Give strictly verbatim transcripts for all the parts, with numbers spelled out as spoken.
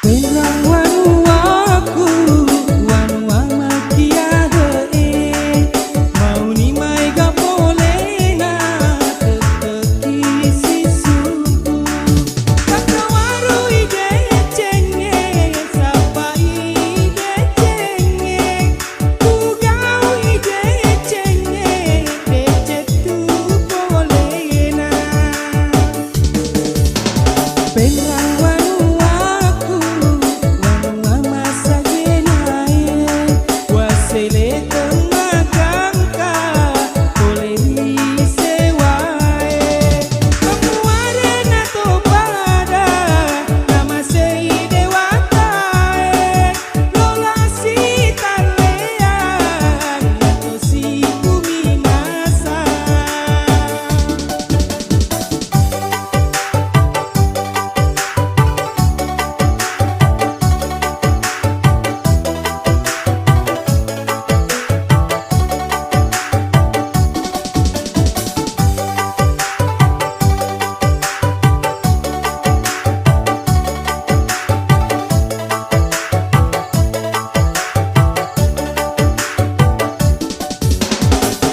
Penrang wanuaku, wanua makkiade'e, mauni maega polena, tettekki sisukku. Pakkawarui decengnge, sappai decengnge, kugaui decengnge, decettu polena. Penrang wanuaku, wanua massagenae, wasele temmagangka pole ri sewae. Pamuarena to pada namasei dewatae, lola sitalleang natosi kuminasa.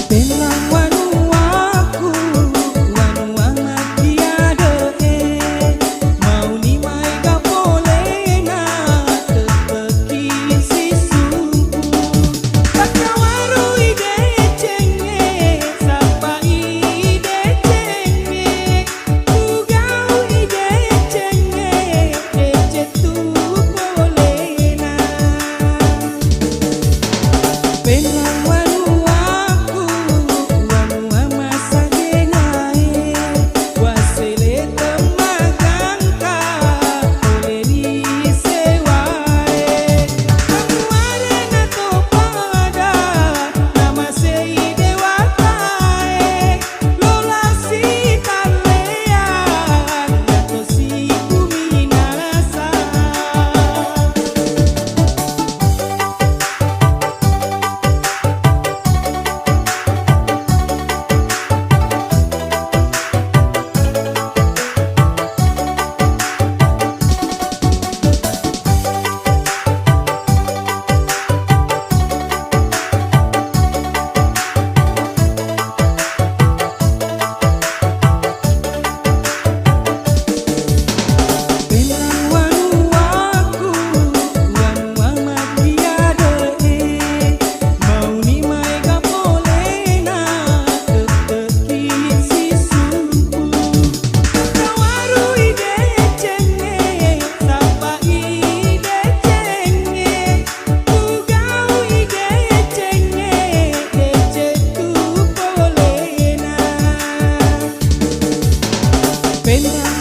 Tenrang wanuaku, wanua makkiade'e, mauni maega polena, tettekki sisukku. Pakkawarui decengnge, sappai decengnge, kugaui decengnge, decettu polena. Penrang wanuaku, wanua massagenae, wasele temmagangka pole ri sewae. Pamuarena to pada namasei dewatae, lola sitalleang natosi kuminasa. Tenrang wanuaku, wanua makkiade'e, mauni maega polena, tettekki sisukku. Pakkawarui decengnge, sappai decengnge, kugaui decengnge, decettu polena. Penrang